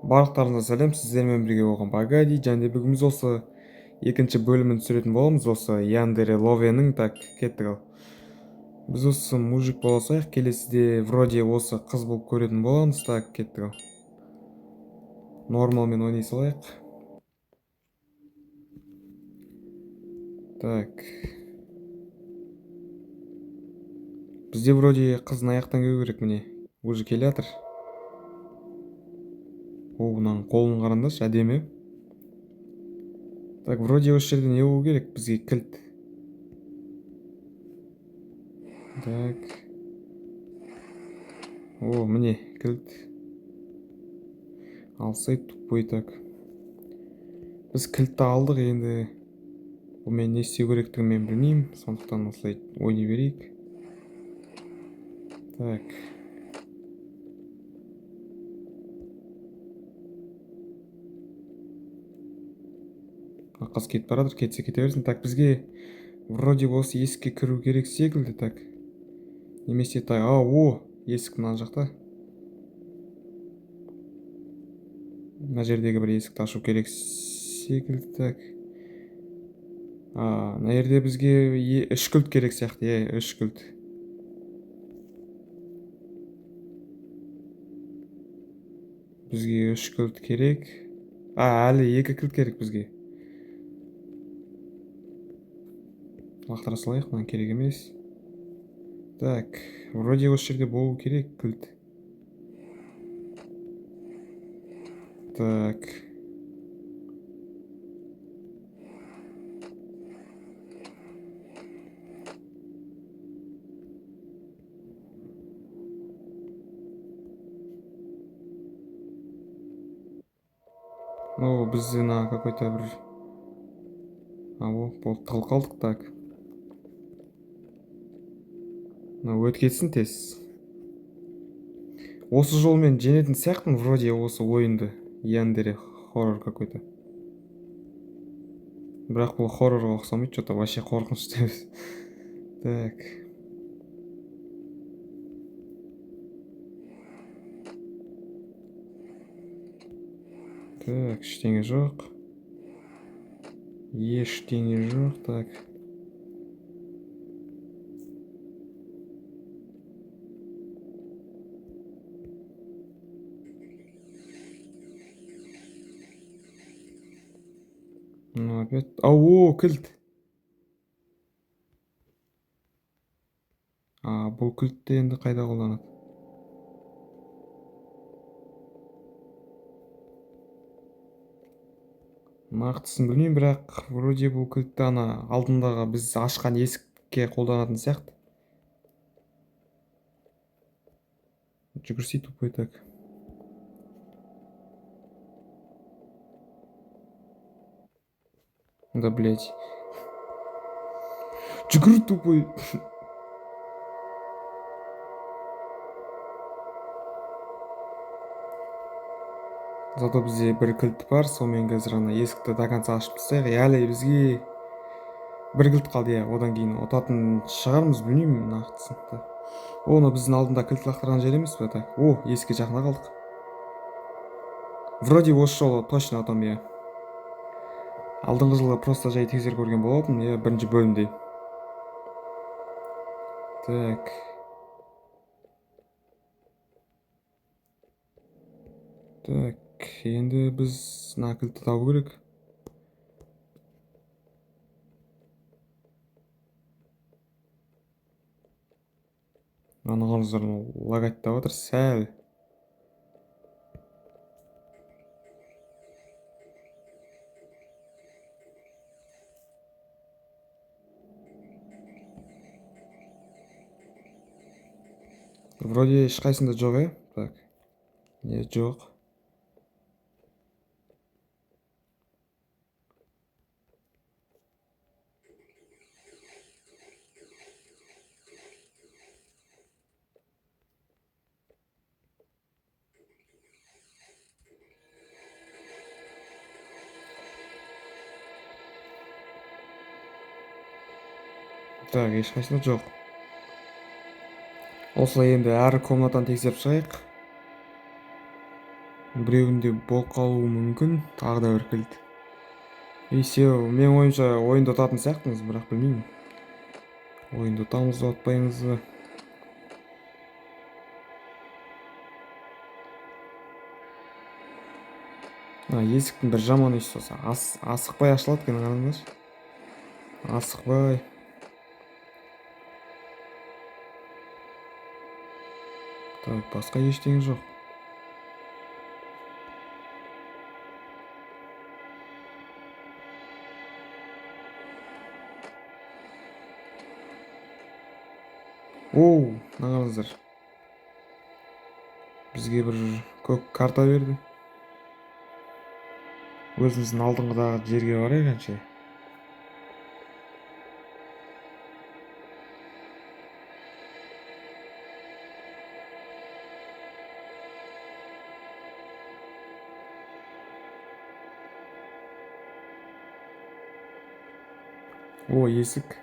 Барлықтарыңызға сәлем, сіздермен бірге болған Багади. Және де бүгін біз осы екінші бөлімін түсіретін боламыз, осы Яндере Ловенің. Так, кеттік ал. Біз осы мужик бола салайық, келесіде вроде осы қыз болып көретін боламыз. Так, кеттік ал. Нормалмен ойнай салайық. Так. Бізде вроде қыз аяқтан келу керек, міне. Уже келе жатыр. О, мынаның қолын қараңдаршы, әдемі. Так, вроде осы жерде не болу керек бізге? Кілт. Так. О, міне, кілт. Алсай тупой, так. Біз кілтті алдық енді. Бұнымен не істеу керектігін мен білмеймін, сондықтан осылай ойнай берейік. Так. Қыз кетіп бара жатыр, кетсе кете берсін. Так, бізге вроде осы есікке кіру керек секілді, так. Немесе так, а, о, есік мына жақта. Мына жердегі бір есікті ашу керек секілді, так. А, мына жерде бізге үш кілт керек сияқты, иә, үш кілт. Бізге үш кілт керек. А, әлі екі кілт керек бізге. Лақтыра салайық, мынаны керек емес. Так, вроде осы жерде болу керек кілт. Так. Ну, бізде мына какой-то бір... А, о, болды, тығылып қалдық, так. Мына өтіп кетсін тез. Осы жолмен жеңетін сияқтымын вроде осы ойынды. Яндере хоррор какой-то. Бірақ бұл хоррорға ұқсамайды, что-то вообще қорқынышты емес. Так. Так, ештеңе жоқ. Ештеңе жоқ, так. Ну, опять... Ау, кілт. А, бұл кілтті енді қайда қолданады? Нақтысын білмеймін, бірақ вроде бұл кілтті ана алдындағы біз ашқан есікке қолданатын сияқты. Жүгірсей тупой, так. Да, блять. Жүгір тупой. Зато бізде бір кілт бар, сонымен қазір ана есікті до конца ашып тастайық. Әлі бізге бір кілт қалды, иә. Одан кейін ұтатын шығармыз, білмеймін нақтысын. О, мына біздің алдында кілт лақтырған жер емес пе? Так. О, есікке жақында қалдық. Вроде осы жолы точно ұтамын, иә. Алдыңғы жылы просто жай тексеріп көрген болатын, иә, бірінші бөлімде. Так. Так, енді біз мына кілтті табу керек. Мынаны қараңыздар, лагать жатыр сәл. Вроде ешқайсында жоқ, иә? Так. Не, жоқ. Так, ешқайсында жоқ. Осылай енді әр комнатаны тексеріп шығайық. Біреуінде болып қалуы мүмкін. Тағы да бір кілт. И все, менің ойымша, ойынды ұтатын сияқтымыз, бірақ білмеймін. Ойынды ұтамыз ба, ұтпаймыз ба? А, есіктің бір жаман иісі болса, асықпай ашылады екен, қараңдаршы. Асықпай. Так, басқа ештеңе жоқ. Оу, мына қараңыздар. Бізге бір көк карта берді. Өзіміздің алдыңғыдағы жерге барайық әнше. О, есік.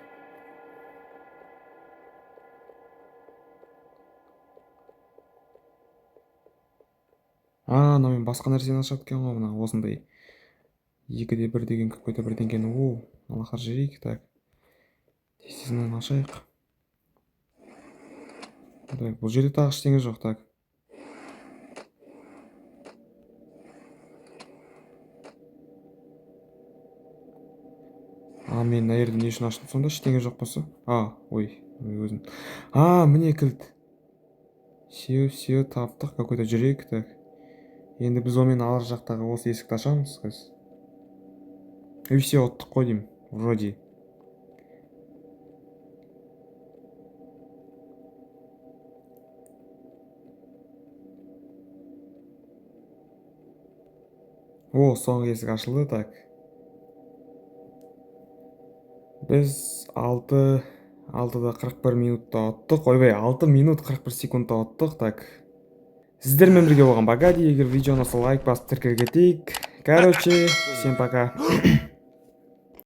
А, мынаумен басқа нәрсені ашады екен ғой, мына осындай 2 де 1 деген какой-то бірдеңкені. О, мынаны жіберейік. Так, тез тез мынаны ашайық. Так, бұл жерде тағы ештеңе жоқ. Так, а мен мына жерде не үшін аштым сонда, ештеңе жоқ болса? А, ой, өзім. А, міне кілт. Все, все, таптық. Какой-то жүрек. Так, енді біз онымен ар жақтағы осы есікті ашамыз қазір. И все, ұттық қой деймін, вроде. О, соңғы есік ашылды. Так, біз 6:41 минутта ұттық. Ойбай, 6 минут 41 секундта ұттық. Так, сіздермен бірге болған Багади. Егер видео ұнаса, лайк басып, тіркеле кетейік. Короче, всем пока.